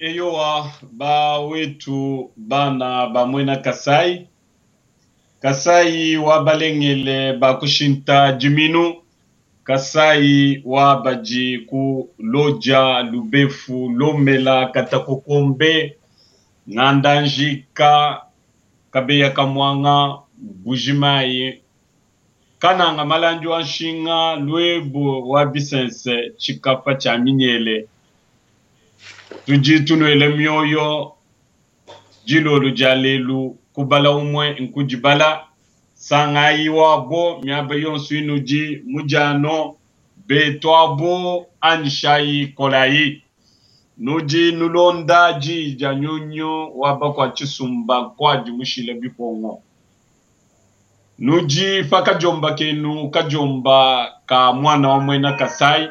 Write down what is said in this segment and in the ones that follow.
Eyowa, ba wetu bana ba muena Kasai, Kasai wa balengele ba kushinta diminu, Kasai wa badi ku Lodja, Lubefu, Lomela, Katakokombe, Ngandanjika, Kabeya Kamwanga, Mbujimayi, Kananga Malandi wa Nshinga, Luebu wa Bisense, Tshikapa tshia Minyele. Tudi tunuela mioyo dilolo dia lelu, kubala umue nkudibala. Sangayi wabo miaba yonso inudi mudiano betuabo anyishayi kolayi. Nudi nulonda diyi dia nyunyu wa bakua tshisumba nkuadi mushila bipongo. Nudi pa kadiomba kenu kadiomba ka muana wa muena Kasai,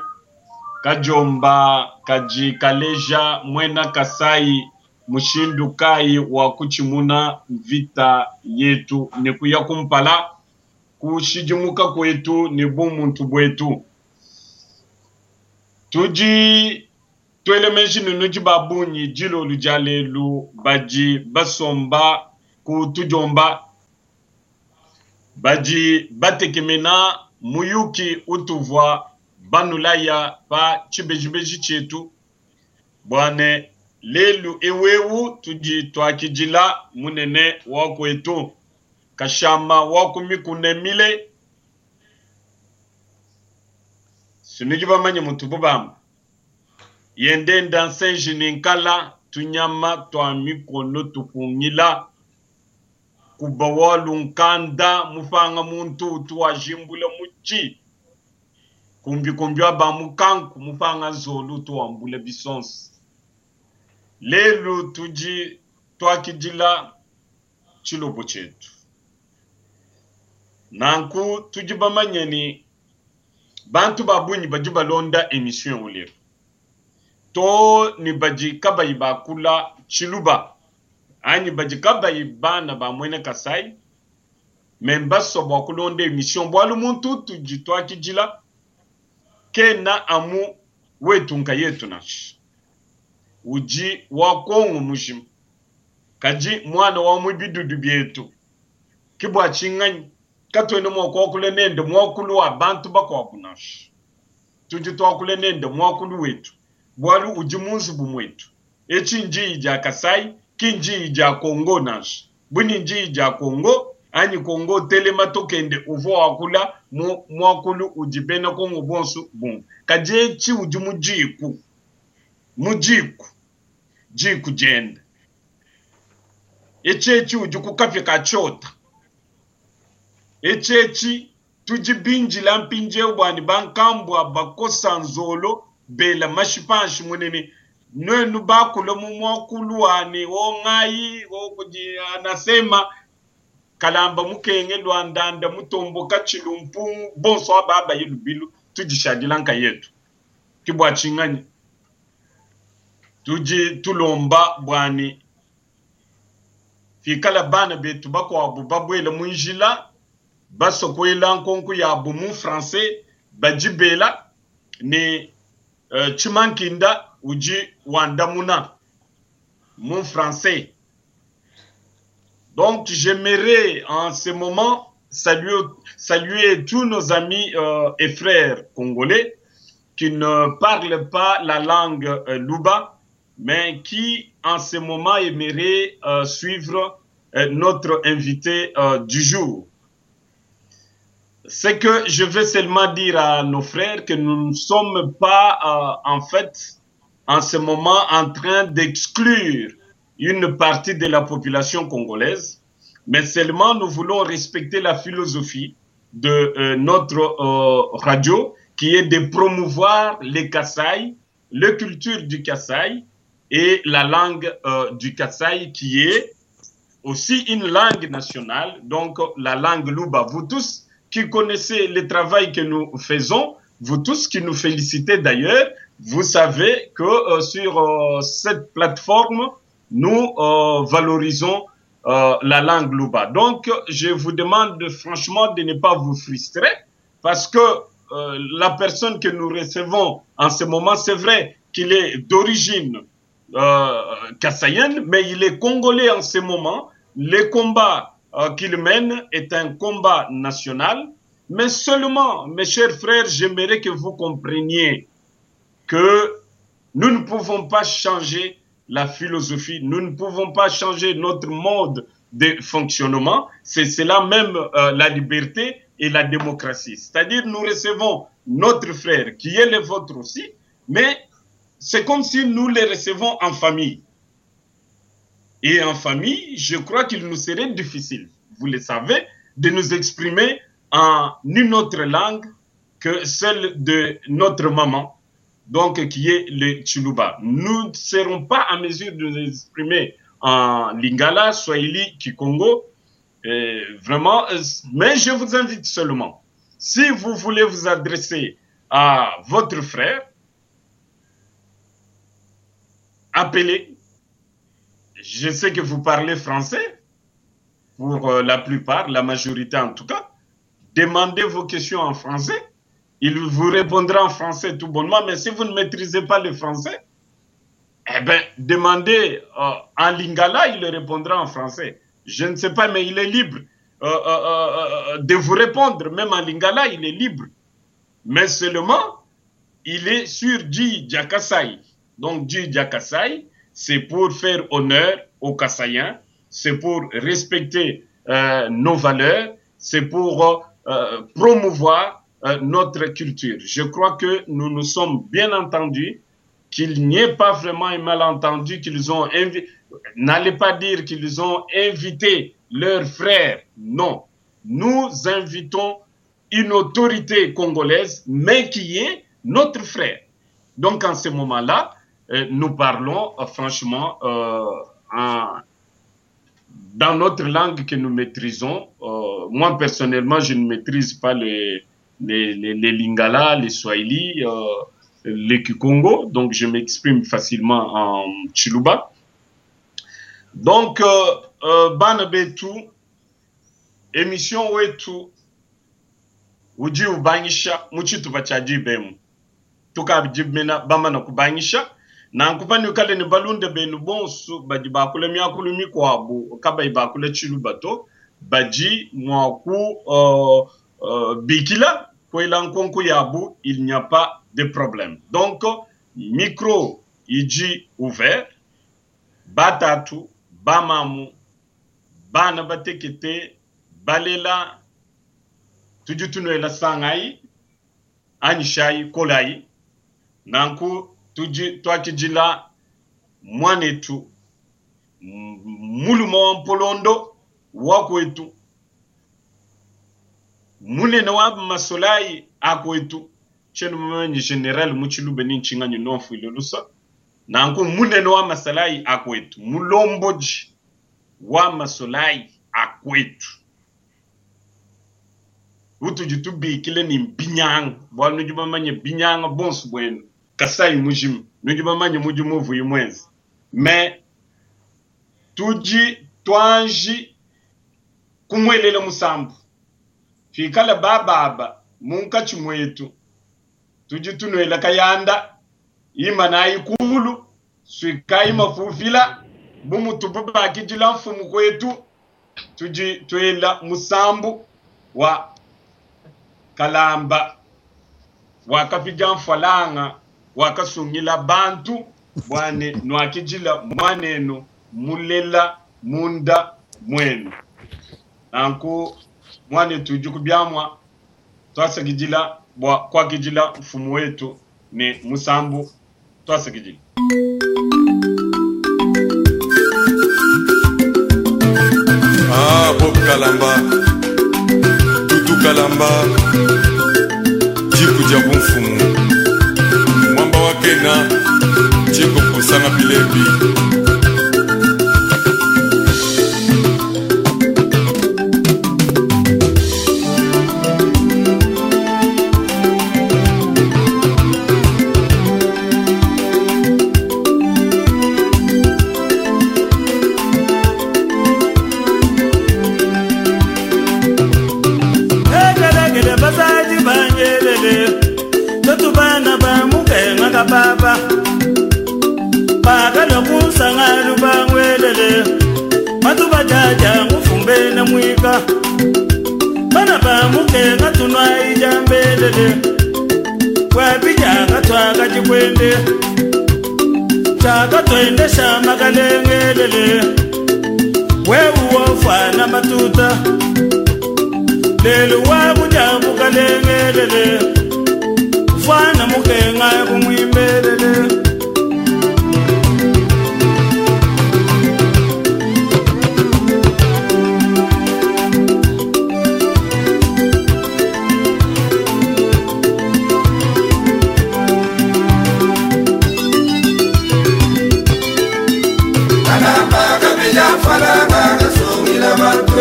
kadiomba kadi kaleja muena Kasai mushindu kayi wa kutshimuna mvita yetu ne kuya kumpala, kushidimuka kuetu ne bumuntu buetu. Tudi tuela meji ne nudi ba bungi dilolu dia lelu badi basomba ku tudiomba badi batekemena muyuki utuvua banulaya pa tshibejibeji tshietu bua ne lelu eweu tudi tuakidila munene wa kuetu Kashama wa ku mikuna mile. Sinudi bamanye mutubu bamba yendenda nsenji ne nkala tunyama tua mikono tupungila kuba wa lunkanda mupanga muntu utu wajimbula mutshi kumbikumbi wa ba mukanku mupanga nzolu utu wambula bisonsa. Lelu tudi tuakidila tshilobo tshietu. Nanku tudi bamanye ne bantu ba bungi badi balonda emission eu lelu too ne badi kabayi bakula tshiluba anyi badi kabayi bana ba muena Kasai mais mbasua bua kulonda emission bualu muntu utudi tuakidila kena amu wetu nkayetu nansha, udi wa Kongo mujima kadi muana wa mu bidudu bietu. Ke bua tshinganyi katuena mua kuakula nende muakulu wa bantu bakuabu nansha. Tudi tuakula nende muakulu wetu bualu udi mu nzubu muetu. Etshi ndiyi dia Kasai, ki ndiyi dia Congo nansha. Bu ni ndiyi dia Congo anyi Congo telema tokende uvua wakula mu muakulu udi bena Congo bonso bumvua. Kadi etshi udi mu diku, mu diku, diku diende. Etshi etshi udi ku kapia ka tshiota. Etshi etshi tudi bindila mpindieu bua ne bankambua bakosa nzolo bela mashi panshi munene. Nuenu bakula mu muakulu wa ne ongayi okudi anasema kalamba mukenge luandanda mutomboka tshilumpungu bonso aba abaye lubilu tudishadila nkayetu. Ke bua tshinganyi tudi tulomba bua ne pikala bana betu bakuabu babuela mu njila basua kuela nkonko yabu mu français badi bela ne Tshimankinda udi wandamuna mu français. Donc j'aimerais en ce moment saluer, saluer tous nos amis et frères congolais qui ne parlent pas la langue luba, mais qui en ce moment aimeraient suivre notre invité du jour. Ce que je veux seulement dire à nos frères que nous ne sommes pas en fait en ce moment en train d'exclure une partie de la population congolaise, mais seulement nous voulons respecter la philosophie de notre radio qui est de promouvoir les Kasaï, la culture du Kasaï et la langue du Kasaï qui est aussi une langue nationale, donc la langue Luba. Vous tous qui connaissez le travail que nous faisons, vous tous qui nous félicitez d'ailleurs, vous savez que sur cette plateforme, nous valorisons la langue Luba. Donc, je vous demande franchement de ne pas vous frustrer parce que la personne que nous recevons en ce moment, c'est vrai qu'il est d'origine euh, kassaïenne, mais il est congolais en ce moment. Le combat euh, qu'il mène est un combat national. Mais seulement, mes chers frères, j'aimerais que vous compreniez que nous ne pouvons pas changer la philosophie, nous ne pouvons pas changer notre mode de fonctionnement. C'est cela même euh, la liberté et la démocratie. C'est-à-dire, nous recevons notre frère qui est le vôtre aussi, mais c'est comme si nous les recevons en famille. Et en famille, je crois qu'il nous serait difficile, vous le savez, de nous exprimer en une autre langue que celle de notre maman, donc qui est le Chiluba. Nous ne serons pas en mesure de nous exprimer en Lingala, Swahili, Kikongo, vraiment, mais je vous invite seulement, si vous voulez vous adresser à votre frère, appelez. Je sais que vous parlez français, pour euh, la plupart, la majorité en tout cas. Demandez vos questions en français. Il vous répondra en français tout bonnement, mais si vous ne maîtrisez pas le français, eh bien, demandez euh, en lingala, il répondra en français. Je ne sais pas, mais il est libre euh, de vous répondre. Même en lingala, il est libre. Mais seulement, il est sur Dji Djakasai. Donc, Dji Djakasai, c'est pour faire honneur aux Kasaïens, c'est pour respecter euh, nos valeurs, c'est pour euh, promouvoir euh, notre culture. Je crois que nous nous sommes bien entendus, qu'il n'y ait pas vraiment un malentendu, qu'ils ont invité, n'allez pas dire qu'ils ont invité leurs frères. Non. Nous invitons une autorité congolaise, mais qui est notre frère. Donc, en ce moment-là, euh, nous parlons euh, franchement euh, en, dans notre langue que nous maîtrisons. moi, personnellement, je ne maîtrise pas les, les, les, les Lingala, les Swahili, les Kikongo, donc je m'exprime facilement en Chiluba. Donc, euh, bana betu, émission wetu udi ubangisha mu tshitupa tshia diba emu. Tukadi mena bamana kubangisha. Nanku panuikale ne balunda benu bonsu badi bakula miakulu mikuabu kabayi bakula tshiluba to, badi mua ku uh, uh, bikila kuela nkonku yabu, il n'y a pas de problème. Donc micro idi ouvert, batatu, bamamu, bana batekete, balela, tudi tunuela sangayi, anyishayi, kolayi. Nanku tudi tuakidila muanetu muluma wa mpolondo wa kuetu, munene wa masolayi a kuetu, tshiena mumanye general mu tshiluba ni ntshinganyi nomfuile lusa. Nanku munene wa masalayi a kuetu, mulombodi wa masolayi a kuetu, utudi tubikile ne mbinyanga, bualu nudi bamanye binyanga bonso buenu, Kasai mujima, nudi bamanye mudimu uvuyi muenze. Mais tudi tuanji kumuelela musambu, pikala bababa munkatshi muetu, tudi tunuela kayanda, imanayi kulu, suikayi mafufila, bu mutubu bakidila mfumu kuetu, tudi tuela musambu wa Kalamba wakapidia mfualanga, wakasungila bantu bua ne nuakidila muanenu mulela munda muenu. Nanku muanetu udi ku biamua, tuasakidila bua kuakidila mfumu wetu ne musambu. Tuasakidila. Ah, Bob Kalamba, Tutu Kalamba, diku dia bumfumu, mwamba wa kena, tshiko kusanga bilembi. Ekelekele basaji banyelele totu bana ba mukenga ka papa. mwika Bana ba mukenga tunwayi jambelele Wapijaka twaka jikwende Chaka twendesha makalengelele Wewe wofana matuta Lelu wabuja bukalengelele Fwana mukenga kumwimbelele.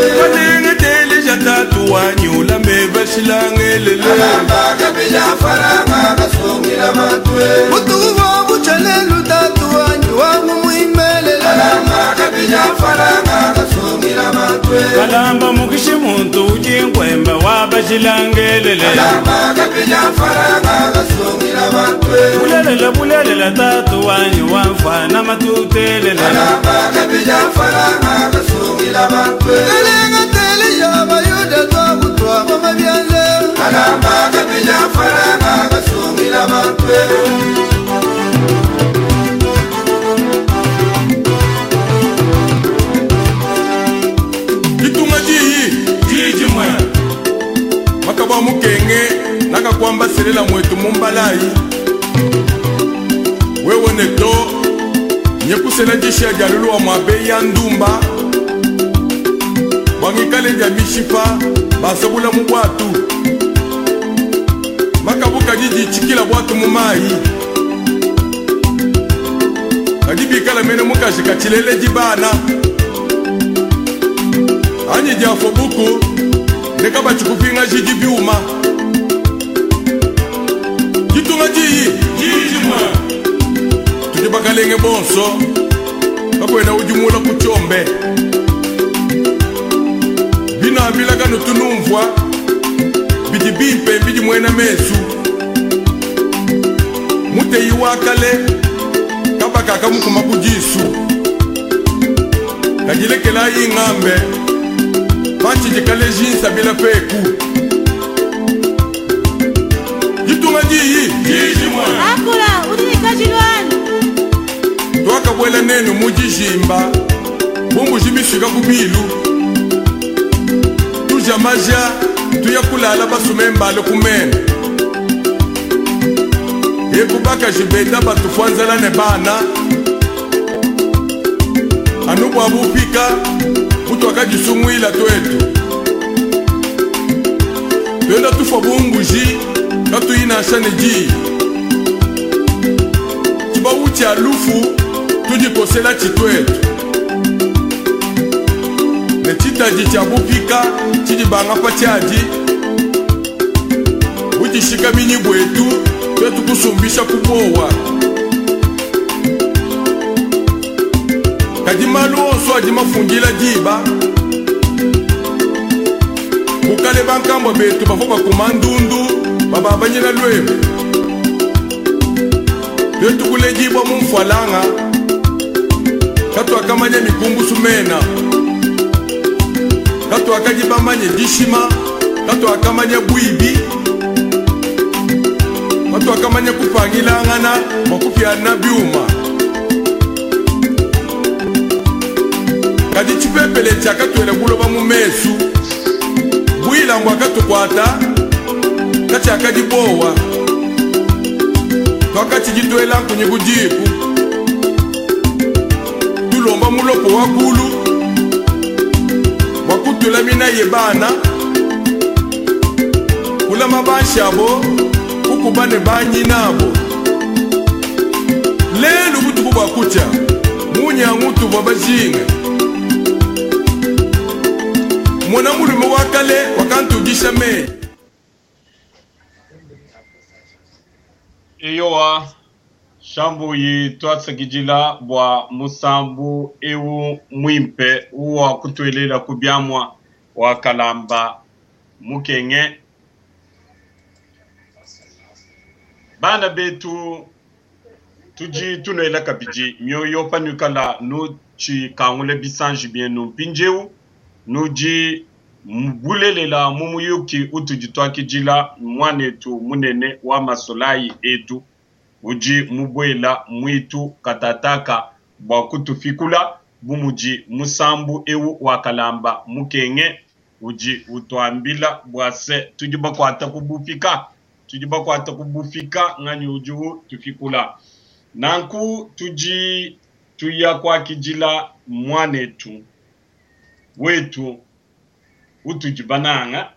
Katengeteleja tatu wanyi ulame bashilangelele. Butuku buchalelu tatu wanyi wangu mwimelele. Kalamba mukishi muntu ujinkwemba wabashilangelele. Bulelela bulelela tatu wanyi wamfana matutelele. Telenga teleja bayuda twakutwa mama byanze. Ditunga diyi Dijimwe makaba mukenge nakakwamba selela mwetu mumbalayi wewe neto nyekusela disha dia luluwa mwa bei ya ndumba bwangikale dia mishipa basabula mu bwatu makabuka didi tshikila bwatu mu mayi kadi bikala mene mukaji katshilele dibana anyi diafo buku ndeka batshikupinga jidi byuma ditunga diyi Dijimwe tudi bakalenge bonso kakwena ujimula kutyombe binambilaka nutunumvwa bidi bimpe bidi mwena mesu muteyi wakale kabakaka mukuma kudisu kadilekelayi ngambe pantshidikale jinsabila peku ditunga diyi Dijimwe Akula udinikajilwani. Twakabwela nenu mu dijimba bumbuji misuka ku bilu tuja maja tuya kulala basume mbale kumene eku bakaji benda batufwanzela ne bana anu bua bupika butwakadisungwila twetu twenda tufwa bumbuji katuyinasha ne diyi cibawu tya lufu tudikosela tshitwetu ne tshitadi tshia bupika tshidibanga pa tshiadi budishikaminyi bwetu twetu kusumbisha kubowa kadi malu onso adi mafundila diba bukale bankambwa betu bavua bakuma ndundu bababanyila lwembe twetu kuledibwa mu mfwalanga katwakamanya mikumbusu mena katwakadi bamanye dishima katwakamanya bwibi katwakamanya kupangilangana bua kupyana byuma kadi tshipepele tshiakatwela buloba mu mesu bwilangu akatukwata katshiakadi bowa twakatshiditwela nkunyi kudiku tulomba mulopo wa kulu bua kutulamina ye bana kulama banshabo kukuba ne banyinabo lelu butuku bua kutya munyangu tuvua bajinge mwana mulume wa kale wakantudisha meyi. Eyowa, Shambuyi twasakidila bua musambu eu muimpe uwa kutuelela ku biamua wa Kalamba Mukenge. Bana betu tudi tunuela kabidi mioyo panuikala nutshikangula bisanji bienu mpindieu. Nudi bulelela mu muyuki utudi tuakidila muanetu munene wa masolayi etu udi mubuela muitu katataka bua kutupikula bu mudi musambu eu wa Kalamba Mukenge udi utuambila bua se tudi bakuata ku bupika, tudi bakuata ku bupika, nganyi udi utupikula? Nanku tudi tuya kuakidila muanetu wetu utudi bananga,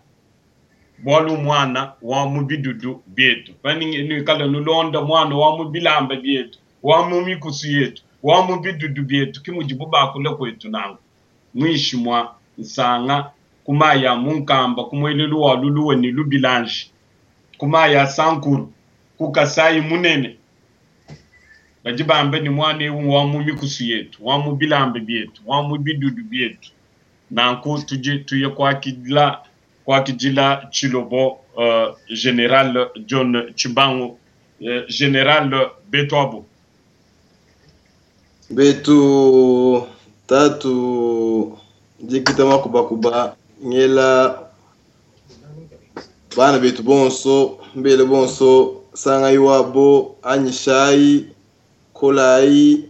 bualu muana wa mu bidudu bietu. Panuikala nulonda muana wa mu bilamba bietu, wa mu mikusu yetu, wa mu bidudu bietu, ke mudibu bakula kuetu nanku. Muinshi mua nsanga, ku mayi a Munkamba, ku muelelu wa Luluwe ne Lubilanji, ku mayi a Sankuru, ku Kasayi munene, badi bamba ne, muana eu ngwa mu mikusu yetu, wa mu bilamba bietu, wa mu bidudu bietu. Nanku tudi tuya kuakidila kuakidila Tshilobo uh, General John Tshibangu, uh, General Betuabu. Betu tatu dikita makubakuba ngela bana betu bonso mbele bonso sangayi wabo anyishayi kolayi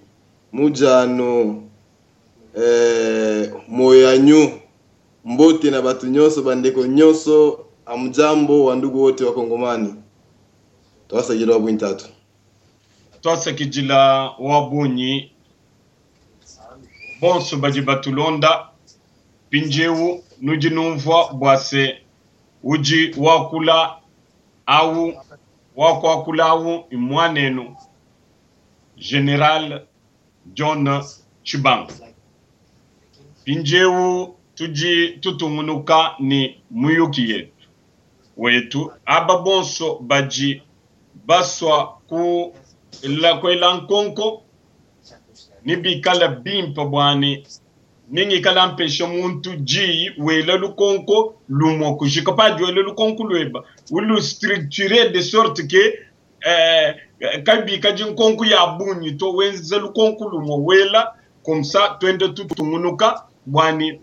mujano eh, moyanyu mbote na batu nyonso bandeko nyonso amjambo wa ndugu wote wa Kongomani twasakidila wa bunyi tatu Twasakidila wa bunyi bonso badi batulonda mpindieu. Nudi numvua bua se udi wakula au wakuakula au mmuanenu General John Tshibangu. Mpindieu tudi tutungunuka ne muyuki yetu wetu. Aba bonso badi basua kuela nkonko nebikale bimpe bua ne nengikala mpesha muntu diyi wela lukonko lumue kujika. Padi wela lukonko lueba ulu structurer de sorte que eh, kabikadi nkonko ya bungi to, wenza lukonko lumue wela comme ça tuende tutungunuka bua ne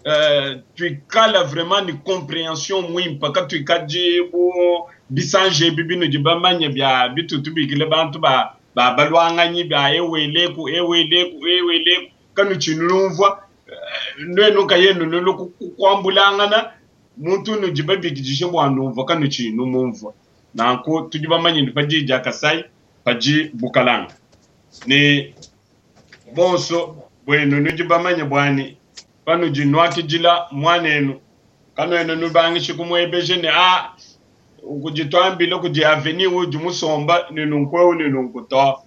eh, tuikala vraiment ne comprehension muimpe, katuikadi bu bisanji ebi binudi bamanye bia bitu tubikile bantu ba ba baluanganyi bia eweleku eweleku eweleku kanutshini numvua eh, nuenu nkayenu nulu kuambulangana muntu nudi babikidishe bua numvua kanutshini numumvua. Nanku tudi bamanye ne pa diyi dia Kasai padi bukalanga ne bonso buenu nudi bamanye bua ne panudi nuakidila muanenu kanuena nubangishe kumuebeja ne a kudi tuambila kudi avenir udi musomba ne nunku eu ne nunku to.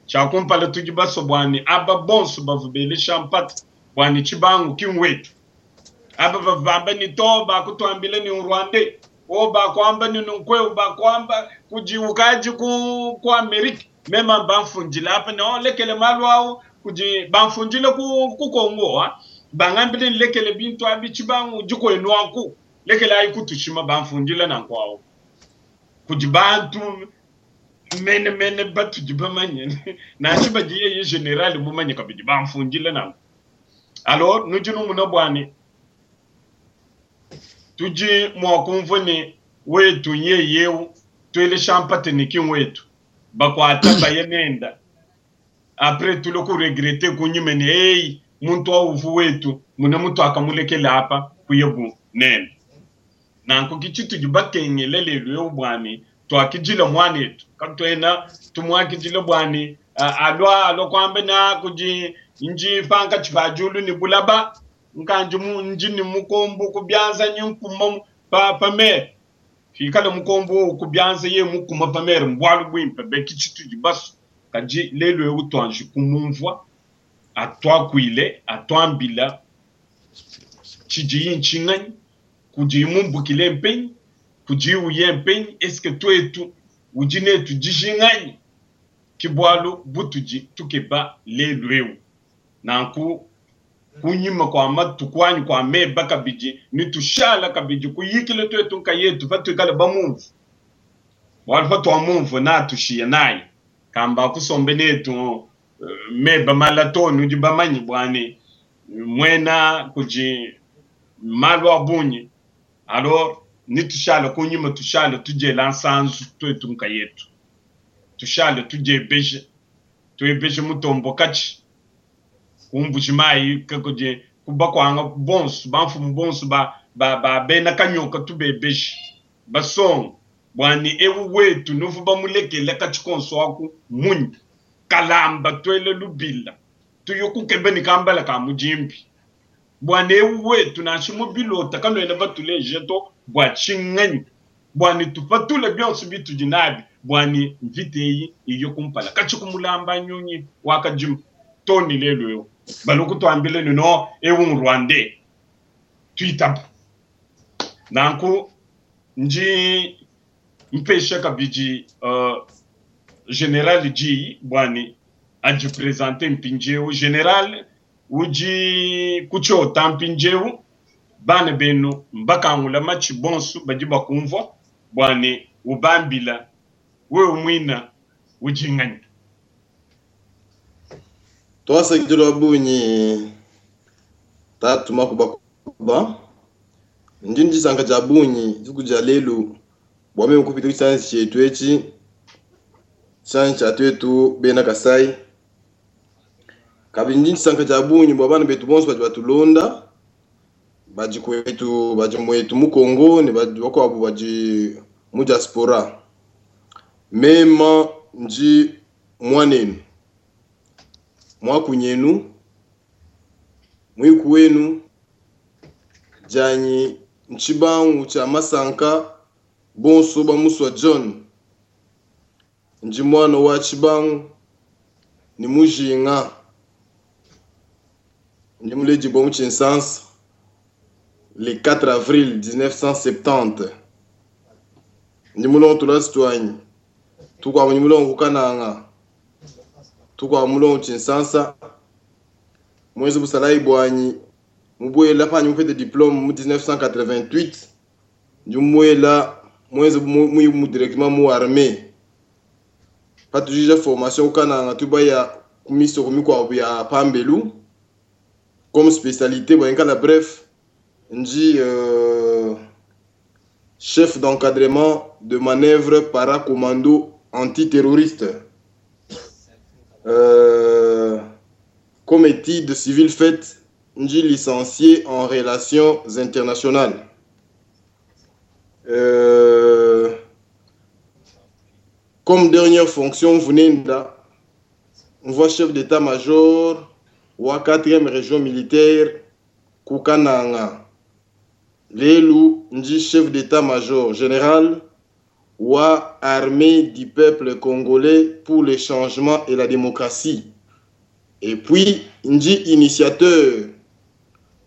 Tshia kumpala tudi basue bua ne aba bonso bavua belesha mpata bua ne Tshibangu ki ngwetu. Aba bavua bamba ne to bakutuambila ne Rwandais o bakuamba ne nunku eu bakuamba kudi ukadi ku ku Amerique mema bamfundila apa ne oh, lekele malu au kudi bamfundile ku ku Congo ha bangambile ne lekele bintu abi Tshibangu udi kuenu aku lekele ayi kutushima bamfundile nanku au kudi bantu mene mene batudi bamanye nansha badi yeye general mumanye kabidi bamfundile nanku. Alors nudi numuna bua ne tudi mua kumvua ne wetu yeye eu tuelesha mpata ne ki wetu bakuata baye nenda après tulua ku regretter kunyima ne hey muntu au uvu wetu muna mutu akamulekela apa kuyebu nenda. Nanku ki tshitudi bakengela lelu eu bua ne tuakidila muanetu katuena tumuakidila bua ne alua alua kuamba ne kudi ndi pankatshi pa diulu ne bulaba nkandi ndi ne mukombo ku bianza nyi nkuma pa pa mere fikale mukombo ku bianza ye mukuma pa mere mbualu buimpe be ki tshitudi basue kadi lelu eu tuanji kumumvua atuakuile atuambila tshidiyi ntshinganyi kudiyi mumbukile mpenyi kudiyi uye mpenyi eske tuetu udi netu dijinganyi ki bualu butudi tukeba lelu eu. Nanku kunyima kua matuku anyi kua meba kabidi netushala kabidi kuyikila tuetu nkayetu patuikale bamumvua bualu patuamumvua natushiya nayi kamba kusombe netu meba mala to nudi bamanye bua ne Muena kudi malu a bungi alors ne tushale kunyima tushale tudiela nsanzu tuetu nkayetu tushale tudiebeje tuebeje mutombo katshi ku Mbuji-Mayi kudi ku bakuanga bonso bamfumu bonso ba ba ba bena kanyoka tubebeje basonga bua ne eu wetu nuvu bamulekele katshi konso aku munyi kalamba tuele lubila tuye kukeba ne kambala ka mudimbi bua ne eu wetu nansha mu bilota kanuena batuleje to bua tshinganyi bua ne tupatule bionso bitudi nabi bua ne mvita eyi iye kumpala katshi kumulamba nyunyi wakadima too ne lelu eu balue kutuambila ne no eu nrwandais tuitaba nanku ndi mpesha kabidi uh, general diyi bua ne adipresente mpindieu general udi ku tshiota mpindieu bana benu mbakangula matshi bonso badi bakumvua bua ne ubambila wewe muina udi nganyi. Tuasakidila wa bungi tatu Makubakuba. Ndi ne disanka dia bungi dituku dia lelu bua meme kupita ku tshianza tshietu etshi, tshianza tshia tuetu bena Kasai. Kabidi ndi ne disanka dia bungi bua bana betu bonso badi batulonda, badi kuetu, badi muetu mu Congo ne badi bakuabu badi mu diaspora. Mema ndi muanenu, muakunyenu, muiku wenu, dianyi ntshibangu tshia masanka bonso bamusua John. Ndi muana wa tshibangu ne mujinga. Ndi muledibua mu Tshinsansa le 4 avril 1970. Ndi mulongo tulasa tuanyi tukuabu ndi mulongo ku Kananga, tukuabu mulongo Tshinsansa. Muenze busalayi buanyi mubuela panyi mupete diplome mu 1988 ndi muela muenze mu directement mu armée. Patujija formation ku Kananga tubaya ku misoko mikuabu ya pambelu comme spécialité bua bref ndi chef d'encadrement de manœuvre paracommando antiterroriste. Comme étude civile faite, ndi licencié en relations internationales. Comme dernière fonction, Vunenda, on voit chef d'état-major ou à 4e région militaire, Kukananga. Lelu, ndi chef d'état-major général ou à armée du peuple congolais pour le changement et la démocratie. Et puis, ndi initiateur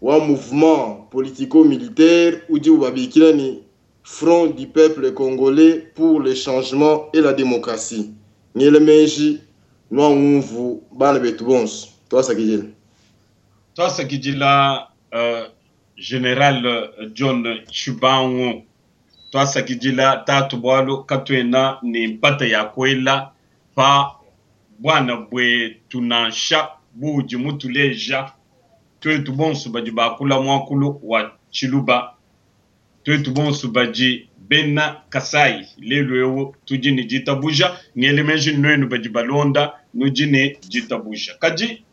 wa mouvement politico-militaire udi babikila ni Front du peuple congolais pour le changement et la démocratie. Ngele meji nwa ngumvu bana betu bonso. Twasakidila. Twasakidila General John Tshibangu. Twasakidila tatu bualu katuena ne mpata ya kuela pa buana buetu nansha buudi mutuleja tuetu bonso badi bakula muakulu wa Tshiluba, tuetu bonso badi bena Kasai lelu eu tudi ne ditabuja ngele meji nuenu badi balonda nudi ne ditabuja kadi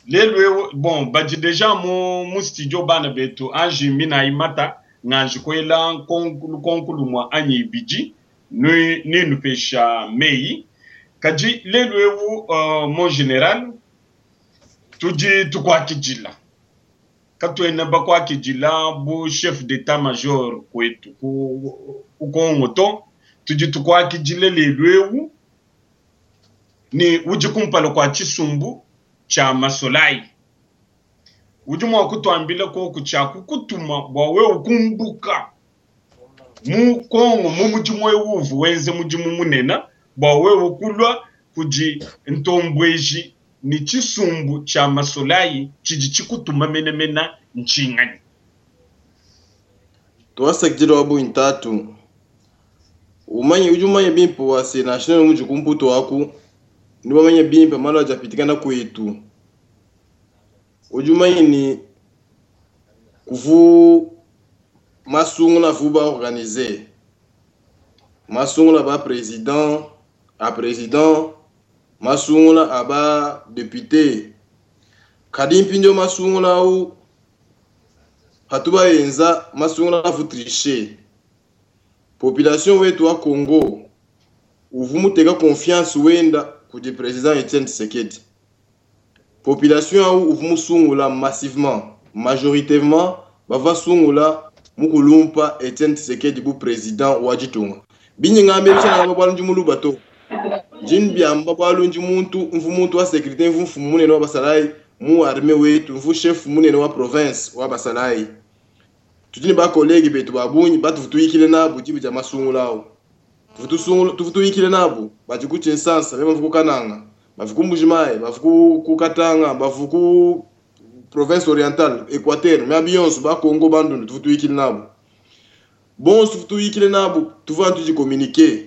lelu eu bon badi deja mu, mu studio bana betu anji minayi mata nganji kuela lukonko lumua anyi ibidi ninupesha meyi kadi lelu eu mon general tudi tukuakidila katuena bakuakidila bu chef d'état major kuetu ku, ku Congo to tudi tukuakidila lelu eu ne udi kumpala kua tshisumbu tshia masolayi udi mua kutuambila koku tshia kukutuma bua wewe kumbuka mu Congo mu mudimu eu uvua wenze mudimu munene bua wewe kulua kudi ntombweji ne tshisumbu tshia masolayi tshidi tshikutuma menemene ntshinganyi. Twasakidila wa bungi tatu. Umanye udi umanye bimpe wa se national mudi kumputu aku ni bamanye bimpe malu adi apitikana kwetu. Udi mumanye ne kuvu masungula avu ba organiser masungula ba president a president masungula a ba depute kadi mpindieu masungula au patu bayenza masungula avu tricher population wetu wa Congo uvu muteka confiance wenda kudi president Etienne Tshisekedi. Population au uvu musungula massivement majoritairement bava sungula mukulumpa Etienne Tshisekedi bu president wa ditunga. Binyingambe bishana bwa ndi muluba to. Ndi byamba bwa ndi muntu mvu muntu wa sécurité mvu mfumu munene wa basalayi mu armée wetu mvu chef munene wa province wa basalayi. Tudi ne ba collègue betu babunyi batuvutuyikile nabo dibu dia masungula awo. Tuvutuyikile nabo badi ku Tshinsansa be bavu ku Kananga bavu ku Mbujimayi bavu ku Katanga bavu ku province orientale Équateur miabi yonso ba Congo bandundu tuvutuyikile nabo. Bonso tuvutuyikile nabo tuva tudi communiquer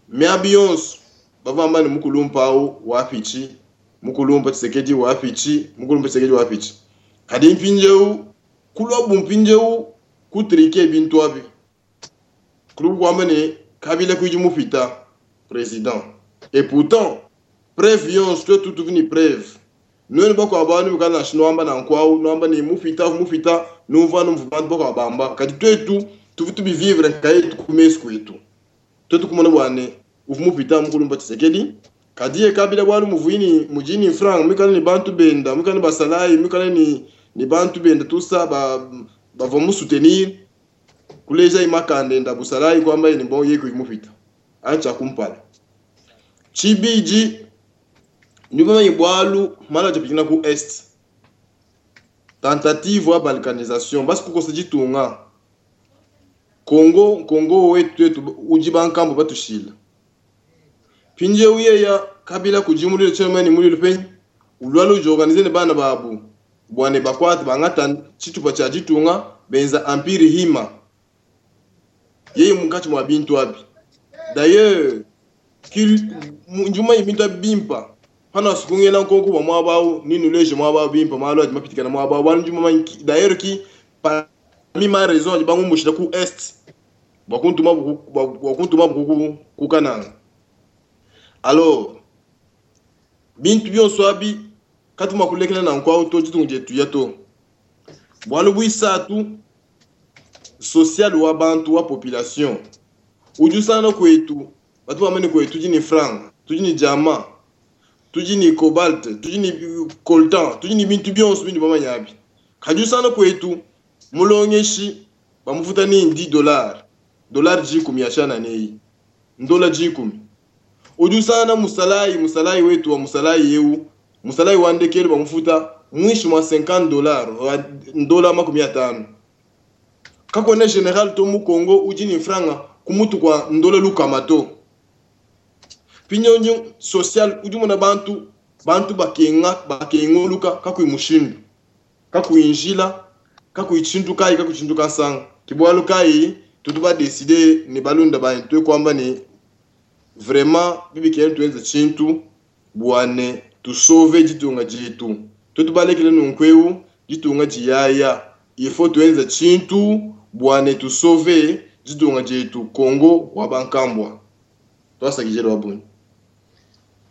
miabi yonso bavamba ne mukulumpa awu wapichi mukulumpa Tshisekedi wapichi mukulumpa Tshisekedi wapichi. Kadi mpindieu kulwa bumpindieu kutrike bintu abi kulubu kwamba ne Kabila kuiji mupita président. Et pourtant preuve yonso twetu tuvini preuve nwenu bakwa bantu bikala na shinwamba na nkwau nwamba ni mupita mupita numva numva bantu bakwa bamba. Kadi twetu tuvi tubivivre nkaye tukumesu kwetu twetu kumona bwane uvu mupita mukulumba Tshisekedi. Kadi ye Kabila bwalu muvini mujini franc mikala ni bantu benda mikala ni basalayi mikala ni bantu benda tusa ba bava mu soutenir kuleja imakande nda busalayi kwamba ni bon yeko imupita acha kumpala. Chibiji nyuma bwalu mala japikina ku est. Tentative wa balkanisation basi kuko sejitunga Congo Congo wetu wetu ujibankambo batushila. Pinje uye ya Kabila kujimulile chairman mulile pe ulwalo ujoorganize ne bana babu bwane bakwata bangata chitupa cha jitunga benza empire hima. Yeye mukachi mwa bintu abi. D'ailleurs njuma ibintu bimpa hana sukungela nkonko ba mwabawo ninu leje mwabawo bimpa malo mapitikana mwabawo bwana njuma d'ailleurs ki parmi ma raison bangu mushida ku est bakuntuma buku ku Kananga. Alors bintu byonso abi katuma kulekela na nkwa to jitungu jetu yato bwalu bwisatu social wa bantu wa population. Ujusana kwetu batu bamene kwetu tujini franc tujini diamant tujini cobalt tujini coltan tujini bintu byonso bintu bamanyabi kajusana kwetu mulongeshi bamufuta ni $10 dollar jikumi yashana neyi ndola jikumi. Ujusana musalayi wetu wa musalayi yeu musalayi wandekelo bamufuta mwisho mwa $50 ndola 50. Kakone general to mu Congo ujini franga kumutu kwa ndola lukamato. Pinyonyo social ujumona bantu bakenga bakengoluka kakuimushindu kakuinjila kakuichindu kai kakuchindu kasanga kibwalu kai tutuba décider ni balunda bantu kwamba ni vraiment bibi kenu tuenze chintu bwane tusauve jitunga jitu tutubalekele nunkweu jitunga jiyaya. Il faut tuenze chintu bwane tusauve jitunga jitu Congo wa bankambwa. Toi ça qui j'ai le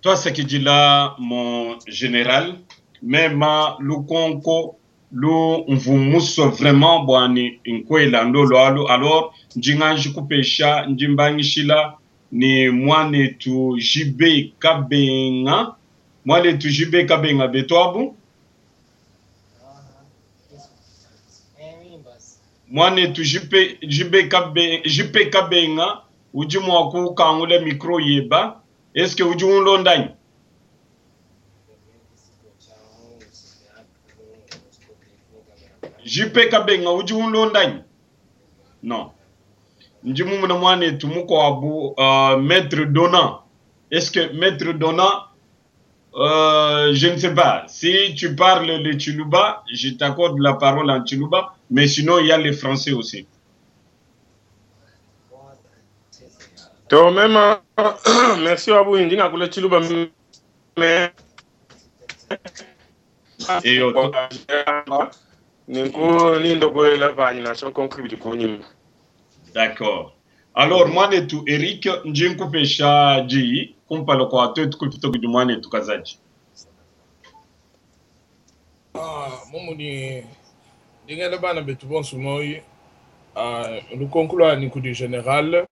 Toi ce qui dit là mon général même lukonko lu mvumuso vraiment bwani nkwela ndolo alo alors njinganji kupesha njimbangishila ni mwanetu JB Kabenga mwanetu JB Kabenga betwabu mwanetu JP Kabenga uji mwaku kangule micro yeba. Est-ce que uji unlondani? JP Kabenga uji unlondani? Non. Njimu muna mwanetu muko abu Maître Dona. Est-ce que Maître Dona, je ne sais pas, si tu parles le Tshiluba, je t'accorde la parole en Tshiluba, mais sinon il y a le français aussi. To même, merci Abou, ndinga kula Tshiluba, mais Eyo to. Nenku nindokuela panyi nansha nkonko ibidi kunyima. D'accord. Alors muanetu Eric, ndi nkupesha diyi kumpala kua tuetu kupita kudi muanetu Kazadi. Ah, mumudi ndingela bana betu bonso moyi ah, lukonko lwanyi kudi general.